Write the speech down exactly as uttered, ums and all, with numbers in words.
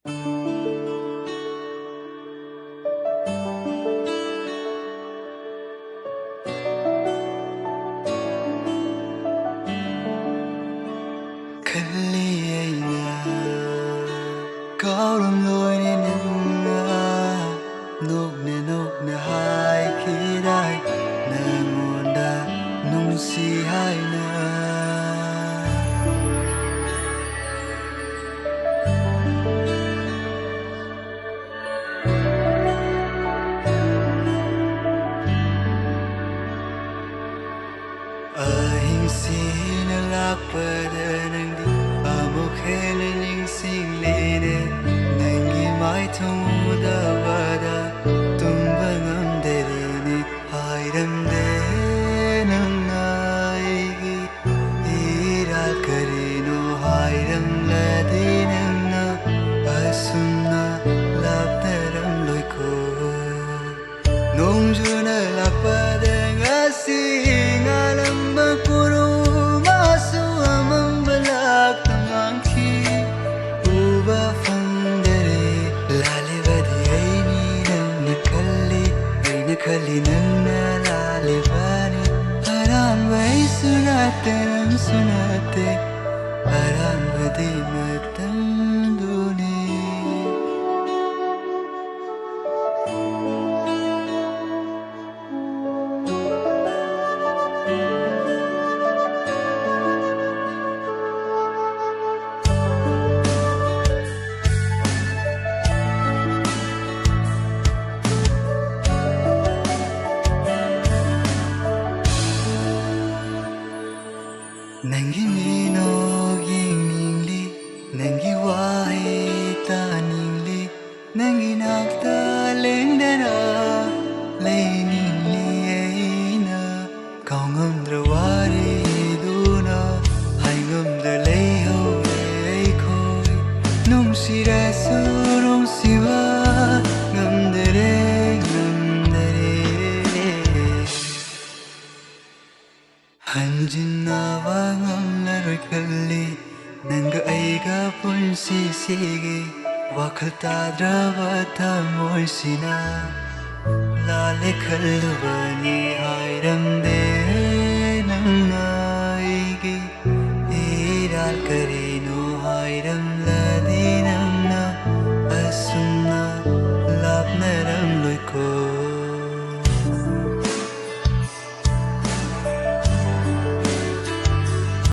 ꯈꯜꯂꯤ ꯑꯩꯅ ꯀꯥꯎꯔꯝꯂꯣꯏꯅꯦ ꯅꯪꯅ ꯅꯣꯛꯅ ꯅꯣꯛꯅ ꯍꯥꯏꯈꯤꯗꯥꯏ ꯅꯪꯉꯣꯟꯗ ꯅꯨꯡꯁꯤ ꯍꯥꯏꯅ꯫ ꯑꯍꯤꯡꯁꯤꯅ ꯂꯥꯛꯄꯗ ꯅꯪꯗꯤ ꯑꯃꯨꯛ ꯍꯦꯟꯅ ꯅꯤꯡꯁꯤꯡꯂꯦꯅꯦ꯫ ꯅꯪꯒꯤ ꯃꯥꯏꯊꯣꯡ ꯎꯗꯕꯗ ꯇꯨꯝꯕ ꯉꯝꯗꯔꯦꯅꯦ꯫ ꯍꯥꯏꯔꯝꯗꯦ ꯅꯪꯅ ꯑꯩꯒꯤ ꯏꯔꯥꯜ ꯀꯔꯤꯅꯣ ꯍꯥꯏꯔꯝꯂꯗꯤ ꯅꯪꯅ ꯑꯁꯨꯝꯅ ꯂꯥꯞꯅꯔꯝꯂꯣꯏꯀꯣ꯫ ꯅꯣꯡꯖꯨꯅ ꯂꯥꯛꯄꯗ ꯉꯁꯤ ꯉꯥꯜꯂꯝꯕ ꯀꯨꯔꯨꯝ ꯑꯁꯨ ꯑꯃꯝꯕ ꯂꯥꯛꯇ ꯃꯥꯡꯈꯤ꯫ ꯎꯕ ꯐꯪꯗꯔꯦ꯫ ꯂꯥꯜꯂꯤꯕꯗꯤ ꯑꯩꯅꯤ ꯅꯪꯅ ꯈꯜꯂꯤ ꯑꯩꯅ ꯈꯜꯂꯤ ꯅꯪꯅ ꯂꯥꯜꯂꯤꯕꯅꯤ꯫ ꯑꯔꯥꯟꯕ ꯑꯩꯁꯨ ꯅꯠꯇꯦ ꯅꯪꯁꯨ ꯅꯠꯇꯦ꯫ ꯑꯔꯥꯟꯕꯗꯤ ꯃꯇꯝꯗꯨꯅꯤ꯫ ꯅꯪꯒꯤ ꯃꯤꯅꯣꯛ ꯌꯦꯡꯅꯤꯡꯂꯤ ꯅꯪꯒꯤ ꯋꯥꯍꯩ ꯇꯥꯅꯤꯡꯂꯤ ꯅꯪꯒꯤ ꯅꯥꯛꯇ ꯂꯦꯡꯗꯅ ꯂꯩꯅꯤꯡꯂꯤ ꯑꯩꯅ꯫ ꯀꯥꯎꯉꯝꯗ꯭ꯔ ꯋꯥꯔꯤꯗꯨꯅ ꯍꯥꯏꯉꯝꯗ꯭ꯔ ꯂꯩꯍꯧꯔꯦ ꯑꯩꯈꯣꯏ꯫ ꯅꯨꯡꯁꯤꯔꯁꯨ ꯅꯨꯡꯁꯤꯕ ꯉꯝꯗꯔꯦ ꯉꯝꯗꯔꯦ꯫ ꯍꯟꯖꯤꯟꯅꯕ ꯉꯝꯂꯔꯣꯏ ꯈꯜꯂꯤ ꯅꯪꯒ ꯑꯩꯒ ꯄꯨꯟꯁꯤꯁꯤꯒꯤ꯫ ꯋꯥꯈꯜ ꯇꯥꯗ꯭ꯔꯕ ꯊꯃꯣꯏꯁꯤꯅ ꯂꯥꯜꯂꯦ ꯈꯜꯂꯨꯕꯅꯤ ꯍꯥꯏꯔꯝꯗꯦ ꯅꯪꯅ ꯑꯩꯒꯤ ꯏꯔꯥꯜ ꯀꯔꯤꯅꯣ ꯍꯥꯏꯔꯝ